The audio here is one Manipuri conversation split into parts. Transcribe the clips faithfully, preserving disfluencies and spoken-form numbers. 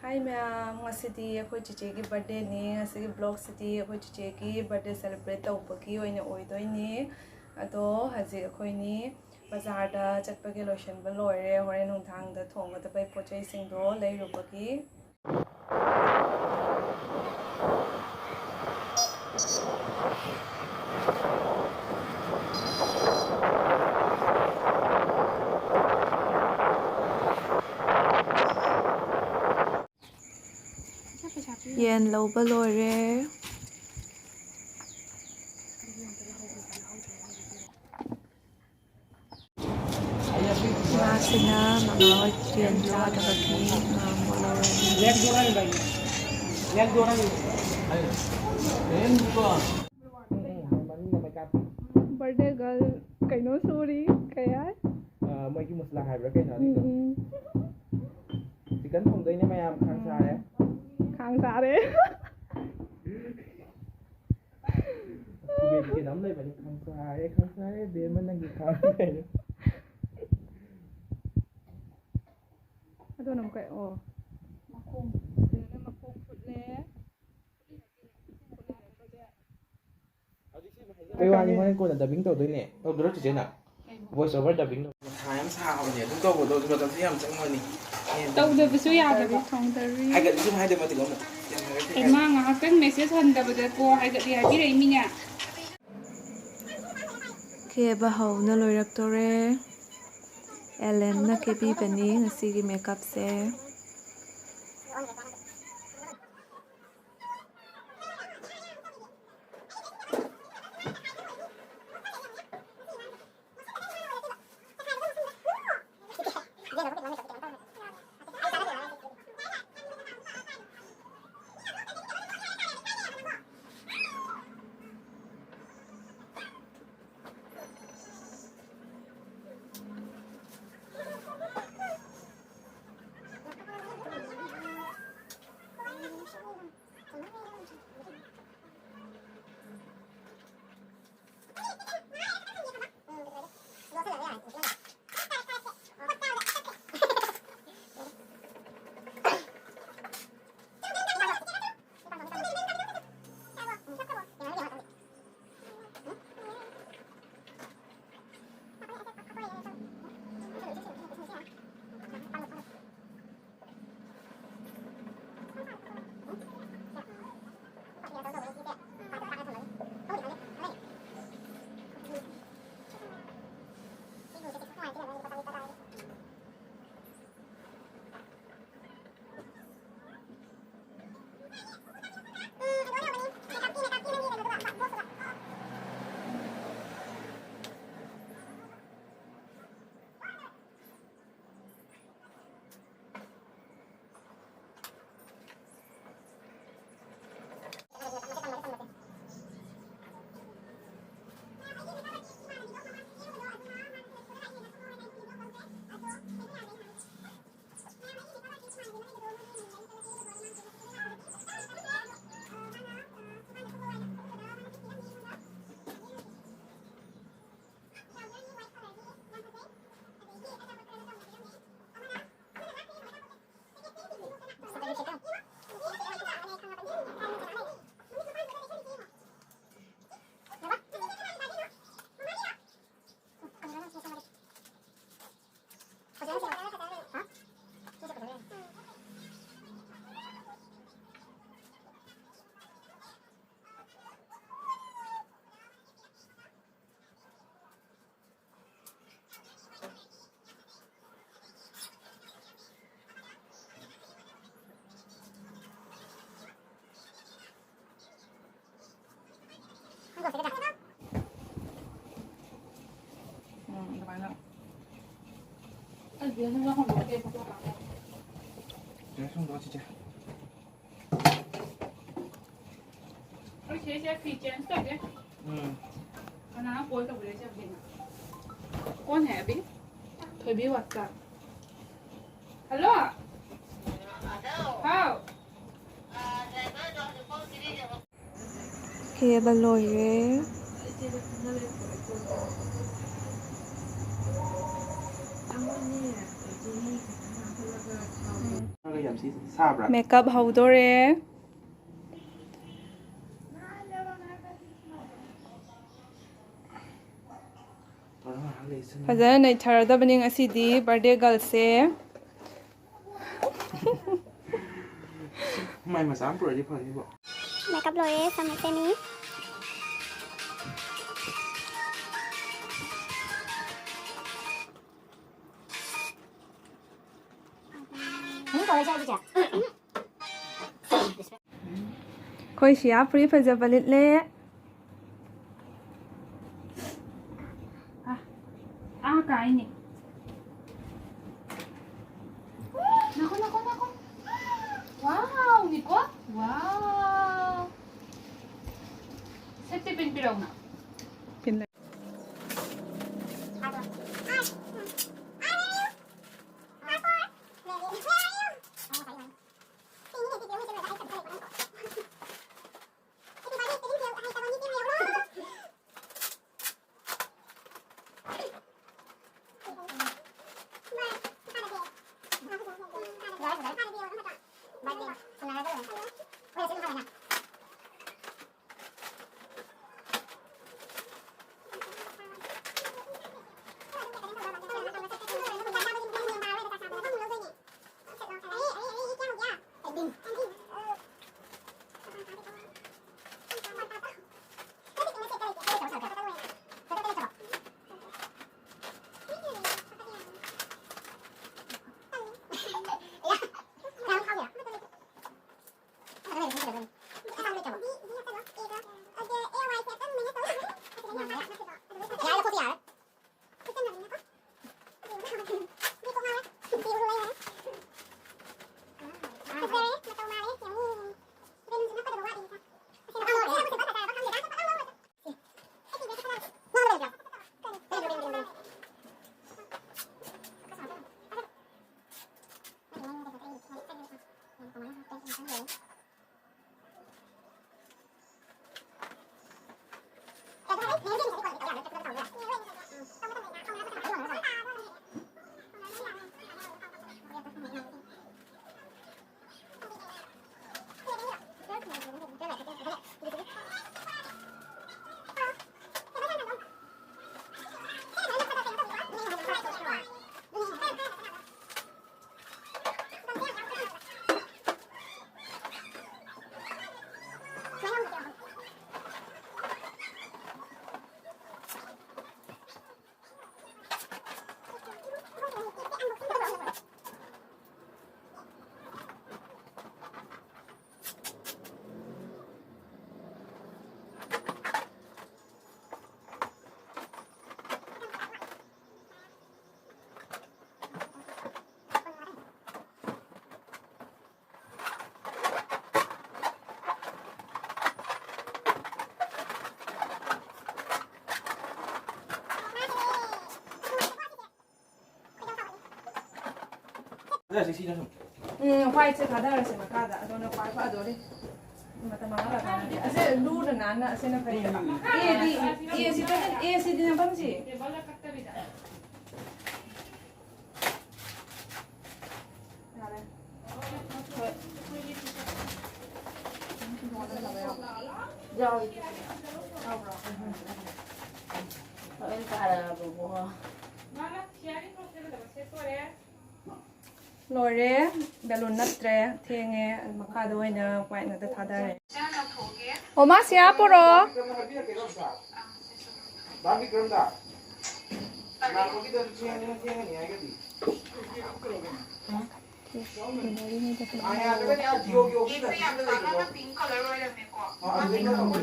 Hi ꯃꯌꯥꯝ, ꯉꯁꯤꯗꯤ ꯑꯩꯈꯣꯏ ꯆꯤꯆꯦꯒꯤ birthdayꯅꯤ꯫ ꯉꯁꯤꯒꯤ vlogꯁꯤꯗꯤ ꯑꯩꯈꯣꯏ ꯆꯤꯆꯦꯒꯤ birthday celebrate ꯇꯧꯕꯒꯤ ꯑꯣꯏꯅ ꯑꯣꯏꯗꯣꯏꯅꯤ꯫ ꯑꯗꯣ ꯍꯧꯖꯤꯛ ꯑꯩꯈꯣꯏꯅꯤ ꯕꯖꯥꯔꯗ ꯆꯠꯄꯒꯤ ꯂꯣꯏꯁꯤꯟꯕ ꯂꯣꯏꯔꯦ꯫ ꯍꯣꯔꯦꯟ ꯅꯨꯡꯗꯥꯡꯗ ꯊꯣꯡꯒꯗꯕꯩ ꯄꯣꯠ ꯆꯩꯁꯤꯡꯗꯣ ꯂꯩꯔꯨꯕꯒꯤ꯫ ꯌꯦꯟ ꯂꯧꯕ ꯂꯣꯏꯔꯦ꯫ ꯏꯃꯥꯁꯤꯅ ꯃꯃꯥ ꯍꯣꯏ ꯌꯦꯟ ꯆꯥꯗꯕꯒꯤ ꯉꯥ ꯑꯃꯨꯛ ꯂꯧꯔꯅꯤ꯫ Birthday girl ꯀꯩꯅꯣ ꯁꯨꯔꯤ ꯀꯩ ꯍꯥꯏ? ꯑ, ꯃꯣꯏꯒꯤ ꯃꯨꯁꯂꯥ ꯍꯥꯏꯕ꯭ꯔꯥ ꯀꯩꯅꯣ ꯑꯗꯨꯗꯣ? ꯎꯝ, ꯎꯝ꯫ Chicken ꯊꯣꯡꯗꯣꯏꯅꯦ ꯃꯌꯥꯝ, ꯈꯥꯡ ꯁꯥꯔꯦ꯫ ꯈꯥꯡ ꯁꯥꯔꯦ꯫ ꯀꯨꯕꯦꯔꯒꯤ ꯀꯩꯅꯣꯝ ꯂꯩꯕꯅꯤ, ꯈꯥꯡ ꯁꯥꯔꯦ, ꯈꯥꯡ ꯁꯥꯔꯦ, ꯕꯦꯝꯃ ꯅꯪꯒꯤ ꯈꯥꯡ ꯁꯥꯔꯦ꯫ ꯑꯗꯨꯅ ꯑꯃꯨꯛ ꯀꯩ-, ꯑꯣ꯫ ꯃꯈꯣꯡ꯫ ꯁꯤꯗꯅ ꯃꯈꯣꯡ ꯐꯨꯠꯂꯦ꯫ ꯀꯩ ꯋꯥꯅꯤ, ꯍꯣꯔꯦꯟ ꯀꯣꯟꯅ dubbing ꯇꯧꯗꯣꯏꯅꯦ꯫ ꯇꯧꯗꯣꯏꯔꯣ ꯆꯤꯆꯦꯅ? Voice over dubbing ꯇꯧ-, ꯃꯊꯥ ꯌꯥꯝ ꯁꯥꯕꯅꯦ ꯑꯗꯨꯝ ꯇꯧꯕꯗꯣ, ꯑꯗꯨ ꯃꯇꯝꯁꯨ ꯌꯥꯝ ꯆꯪꯕꯅꯤ꯫ ꯇꯧꯗꯕꯁꯨ ꯌꯥꯗꯕ꯫ ꯍꯥꯏꯒꯠꯂꯤ ꯁꯨꯝ ꯍꯥꯏꯗꯣꯏ ꯃꯇꯤꯛ ꯑꯃꯨꯛ꯫ ꯌꯥꯝ ꯍꯥꯏꯒꯠꯈ꯭ꯔꯦ꯫ ꯍꯩꯃꯥ, ꯉꯥꯏꯍꯥꯛꯇꯪ message ꯍꯟꯗꯕꯗꯀꯣ ꯍꯥꯏꯒꯠꯂꯤ ꯍꯥꯏꯕꯤꯔꯛꯏ ꯃꯤꯅꯦ꯫ ꯀꯦꯕ ꯍꯧꯅ ꯂꯣꯏꯔꯛꯇꯣꯔꯦ꯫ ꯑꯦꯂꯦꯟꯅ ꯀꯦꯕꯤꯕꯅꯤ ꯉꯁꯤꯒꯤ makeupꯁꯦ꯫ ꯆꯦ, ꯁꯣꯝꯗ ꯆꯤꯆꯦ꯫ ꯑꯩꯈꯣꯏ ꯆꯦꯁꯦ ꯐꯤ change ꯇꯧꯒꯦ꯫ ꯎꯝ꯫ ꯀꯅꯥ call ꯇꯧꯕꯤꯔꯛꯏꯁꯦ ꯍꯧꯖꯤꯛ? कौन है अभी? थोड़ी बात कर। Hello? ꯍꯥꯎ꯫ ꯀꯦꯕ ꯂꯣꯏꯔꯦ꯫ ꯁꯥꯕ꯭ꯔꯥ? Makeup ꯍꯧꯗꯣꯔꯦ꯫ ꯐꯖꯅ ꯅꯩꯊꯔꯗꯕꯅꯤ ꯉꯁꯤꯗꯤ birthday girlꯁꯦ꯫ ꯃꯥꯏ ꯃꯆꯥ ꯑꯃ ꯄꯨꯔꯛꯑꯗꯤ ꯐꯅꯤꯕꯣ꯫ Makeup ꯂꯣꯏꯔꯦ, ꯁꯝ ꯁꯦꯝꯃꯤ꯫ ꯑꯗꯨꯝ ꯇꯧꯔꯁꯦ ꯑꯗꯨꯗꯤ꯫ ꯑꯩꯈꯣꯏ ꯁꯤꯌꯥ ꯐꯨꯔꯤꯠ ꯐꯖꯕ ꯂꯤꯠꯂꯦ꯫ ꯑꯥ, ꯑꯥ ꯀꯥꯏꯅꯦ꯫ ꯅꯈꯣ, ꯅꯈꯣ, ꯅꯈꯣ꯫ Wow, ꯅꯤꯀꯣ꯫ Wow. ꯁꯦꯠꯇꯤ ꯄꯤꯟ ꯄꯤꯔꯛꯎꯅ꯫ ꯄꯤꯟ ꯂꯩ꯫ ꯎꯝ, whiteꯁꯦ ꯊꯥꯗꯔꯁꯦ ꯃꯈꯥꯗ, ꯑꯗꯨꯅ ꯈ꯭ꯋꯥꯏ ꯐꯗꯣꯔꯤ꯫ ꯃꯇꯝ ꯃꯥꯡꯍꯜꯂꯀꯥꯟꯗ꯫ ꯑꯁꯦ ꯂꯨꯅ ꯅꯥꯟꯅ ꯑꯁꯤꯅ ꯐꯩꯌꯦꯕ꯫ ꯑꯦꯗꯤ, ꯑꯦꯁꯤꯗ, ꯑꯦꯁꯤꯗꯤ ꯅꯝꯐꯝꯁꯤ꯫ ꯌꯥꯔꯦ꯫ ꯍꯣꯏ꯫ ꯌꯥꯎꯏ꯫ ꯌꯥꯎꯕ꯭ꯔꯣ? ꯂꯣꯏ ꯇꯥꯔꯛꯑꯕꯕꯨ꯫ ꯂꯣꯏꯔꯦ꯫ ꯕꯦꯂꯨꯟ ꯅꯠꯇ꯭ꯔꯦ꯫ ꯊꯦꯡꯉꯦ꯫ ꯃꯈꯥꯗ ꯑꯣꯏꯅ white ꯉꯥꯛꯇ ꯊꯥꯗꯔꯦ꯫ ꯑꯣ, ꯃꯥ ꯁꯤ ꯍꯥꯞꯄꯣꯔꯣ?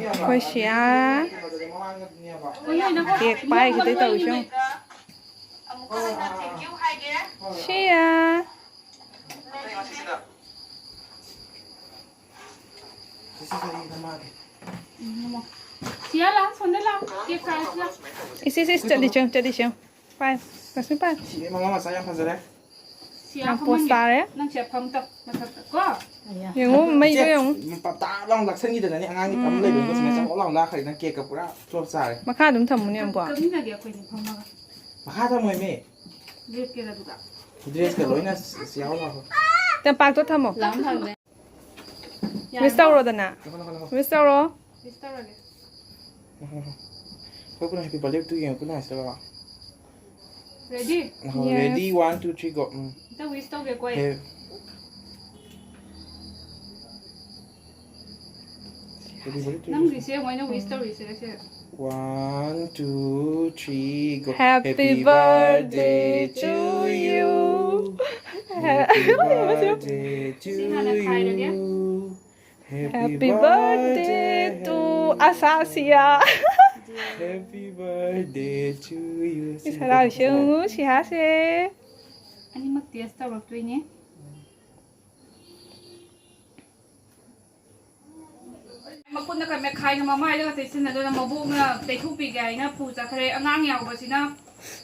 ꯑꯩꯈꯣꯏ ꯁꯤꯌꯥ꯫ ꯀꯦꯛ ꯄꯥꯏꯈꯤꯗꯣꯏ ꯇꯧꯔꯤꯁꯦ ꯌꯦꯡꯉꯨ꯫ ꯁꯤꯌꯥ꯫ ꯁꯤꯌꯥ ꯂꯥꯛ, ꯁꯣꯝꯗ ꯂꯥꯛ, ꯀꯦꯛ ꯆꯥꯔꯁꯤ ꯂꯥꯛ꯫ ꯏꯁ, ꯏꯁ, ꯏꯁ, ꯆꯠꯂꯤ ꯆꯦꯡ, ꯆꯠꯂꯤ ꯆꯦꯡ꯫ ꯄꯥꯏ, ꯂꯛꯁꯃꯤ ꯄꯥꯏ꯫ ꯁꯤꯗꯩ ꯃꯃꯥ ꯃꯆꯥ ꯌꯥꯝ ꯐꯖꯔꯦ꯫ ꯌꯥꯝ ꯄꯣꯁ ꯇꯥꯔꯦ꯫ ꯅꯪ ꯁꯤꯗ ꯐꯝ ꯇꯧ, ꯃꯊꯛꯇ ꯀꯣ꯫ ꯌꯦꯡꯉꯨ, ꯃꯩꯗꯣ ꯌꯦꯡꯉꯨ꯫ ꯄꯞ ꯇꯥ ꯂꯥꯎ ꯂꯥꯛꯁꯟꯈꯤꯗꯅꯅꯦ, ꯑꯉꯥꯡꯒꯤ ꯐꯝ ꯂꯩꯕꯗꯣ ꯁꯨꯃꯥꯏꯅ ꯆꯥꯎ ꯂꯥꯎ ꯂꯥꯛꯈ꯭ꯔꯦ꯫ ꯅꯪ ꯀꯦꯛꯀ ꯄꯨꯔꯥ ꯐ꯭ꯂꯣꯞ ꯆꯥꯔꯦ꯫ ꯃꯈꯥ ꯑꯗꯨꯝ ꯊꯝꯃꯨꯅꯦ, ꯑꯃꯨꯛꯀꯣ꯫ ꯀꯛꯃꯤꯟꯅꯒꯦ ꯑꯩꯈꯣꯏꯅꯤ ꯐꯝꯃꯒ꯫ ꯃꯈꯥ ꯊꯝꯃꯣꯏꯃꯤ꯫ ꯂꯦꯞꯀꯦꯔꯥ ꯑꯗꯨꯒ? ꯗ꯭ꯔꯦꯁꯀ ꯂꯣꯏꯅ ꯆꯥꯎ ꯂꯥꯎ꯫ ꯇꯝꯄꯥꯛꯇꯣ ꯊꯝꯃꯣ꯫ ꯂꯥꯎ ꯊꯝꯃꯦ꯫ ꯋꯤꯁ ꯇꯧꯔꯣꯗꯅ꯫ ꯉꯥꯏꯈꯣ, ꯉꯥꯏꯈꯣ, ꯉꯥꯏꯈꯣ꯫ ꯋꯤꯁ ꯇꯧꯔꯣ꯫ ꯋꯤꯁ ꯇꯧꯔꯒꯦ꯫ ꯉꯥꯏꯈꯣ, ꯉꯥꯏꯈꯣ꯫ ꯑꯩꯈꯣꯏ ꯄꯨꯟꯅ ꯍꯦꯄꯤ ꯕꯥꯔꯊꯗꯦ ꯇꯨ ꯌꯦꯡꯉꯨ, ꯄꯨꯟꯅ ꯍꯥꯏꯁꯤꯔꯕ? ꯔꯦꯗꯤ? ꯉꯥꯏꯈꯣ, ready, one, two, three, go. Um. ꯑꯝꯇ ꯋꯤꯁ ꯇꯧꯒꯦꯀꯣ ꯑꯩ꯫ ꯍꯦ-, ꯍꯦꯄꯤ ꯕꯥꯔꯊꯗꯦ ꯇꯨ ꯌꯦꯡꯉꯨ꯫ ꯅꯪꯒꯤꯁꯦ ꯃꯣꯏꯅ ꯋꯤꯁ ꯇꯧꯔꯤꯁꯦ ꯁꯦ꯫ One, two, three, go. Happy birthday to you. Happy birthday to you. ꯁꯤ ꯍꯥꯟꯅ ꯈꯥꯏꯔꯒꯦ꯫ Happy birthday to ꯑꯁꯥꯁꯤꯌꯥ꯫ Happy birthday to you. ꯏꯁ, ꯍꯔꯥꯎꯁꯦ ꯌꯦꯡꯉꯨ, ꯁꯤꯍꯥꯁꯦ꯫ ꯑꯅꯤꯃꯛ ꯇꯦꯁ ꯇꯧꯔꯛꯇꯣꯏꯅꯦ꯫ ꯃꯈꯨꯠꯅ ꯈꯔ ꯃꯦꯠꯈꯥꯏꯅ ꯃꯃꯥꯏꯗꯒ ꯇꯩꯁꯤꯟꯅꯗꯅ ꯃꯕꯣꯛꯅ ꯇꯩꯊꯣꯛꯄꯤꯒꯦ ꯍꯥꯏꯅ ꯄꯨ ꯆꯠꯈ꯭ꯔꯦ꯫ ꯑꯉꯥꯡ ꯌꯥꯎꯕꯁꯤꯅ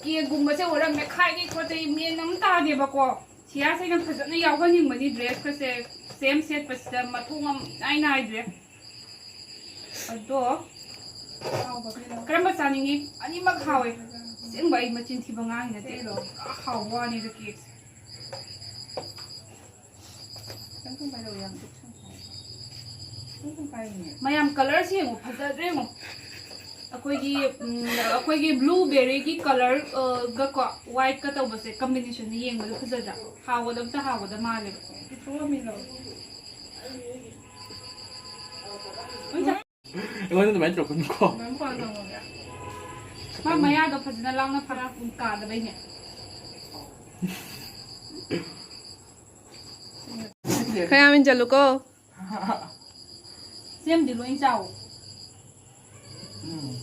ꯀꯦꯛꯒꯨꯝꯕꯁꯦ ꯑꯣꯏꯔ ꯃꯦꯠꯈꯥꯏꯗꯩ ꯈꯣꯠꯇꯩ ꯃꯦꯟ ꯑꯃ ꯇꯥꯗꯦꯕꯀꯣ꯫ ꯁꯤꯌꯥꯁꯦ ꯑꯩꯅ ꯐꯖꯅ ꯌꯥꯎꯍꯟꯅꯤꯡꯕꯅꯤ ꯗ꯭ꯔꯦꯁꯀꯁꯦ ꯁꯦꯝ ꯁꯦꯠꯄꯁꯤꯗ ꯃꯊꯣꯡ ꯑꯃ ꯏꯅꯥꯏ ꯅꯥꯏꯗ꯭ꯔꯦ꯫ ꯑꯗꯣ ꯀꯔꯝꯕ ꯆꯥꯅꯤꯡꯉꯤ? ꯑꯅꯤꯃꯛ ꯍꯥꯎꯋꯦ꯫ ꯑꯁꯦꯡꯕ ꯑꯩ ꯃꯆꯤꯟ ꯊꯤꯕ ꯉꯥꯡꯉꯤ ꯅꯠꯇꯦ꯫ ꯄꯨꯔꯥ ꯍꯥꯎꯕ ꯋꯥꯅꯤꯗ ꯀꯦꯛꯁꯦ꯫ ꯃꯌꯥꯝ ꯀꯂꯔꯁꯦ ꯌꯦꯡꯉꯣ, ꯐꯖꯗ꯭ꯔꯦ ꯌꯦꯡꯉꯣ꯫ ꯑꯩꯈꯣꯏꯒꯤ, ꯎꯝ, ꯑꯩꯈꯣꯏꯒꯤ ꯕ꯭ꯂꯨꯕꯦꯔꯤꯒꯤ ꯀꯂꯔ, ꯑ, ꯒꯀꯣ, ꯋꯥꯏꯠꯀ ꯇꯧꯕꯁꯦ ꯀꯝꯕꯤꯅꯦꯁꯟꯁꯦ ꯌꯦꯡꯕꯗ ꯐꯖꯗ꯭ꯔꯥ? ꯍꯥꯎꯒꯗꯕꯇ ꯍꯥꯎꯒꯗꯕ ꯃꯥꯜꯂꯦꯕ꯫ ꯑꯩꯉꯣꯟꯗ ꯑꯗꯨꯃꯥꯏꯅ ꯇꯧꯔꯛꯀꯅꯨꯀꯣ꯫ ꯃꯥ ꯃꯌꯥꯗꯣ ꯐꯖꯅ ꯂꯥꯎꯅ ꯐꯔ ꯀꯥꯗꯕꯩꯅꯦ꯫ ꯈꯔ ꯌꯥꯝ ꯏꯟꯁꯤꯜꯂꯨꯀꯣ꯫ ꯁꯦꯝꯗꯤ ꯂꯣꯏ ꯆꯥꯎ꯫ ꯎꯝ꯫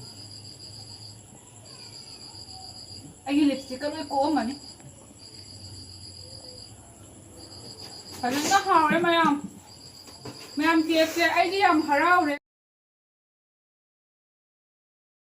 ꯑꯩꯒꯤ ꯂꯤꯞꯁꯇꯤꯛꯀ ꯂꯣꯏ ꯀꯣꯛꯑꯝꯃꯅꯤ꯫ ꯐꯖꯅ ꯍꯥꯎꯔꯦ ꯃꯌꯥꯝ꯫ ꯃꯌꯥꯝ ꯀꯦꯛꯁꯦ ꯑꯩꯗꯤ ꯌꯥꯝ ꯍꯔꯥꯎꯔꯦ꯫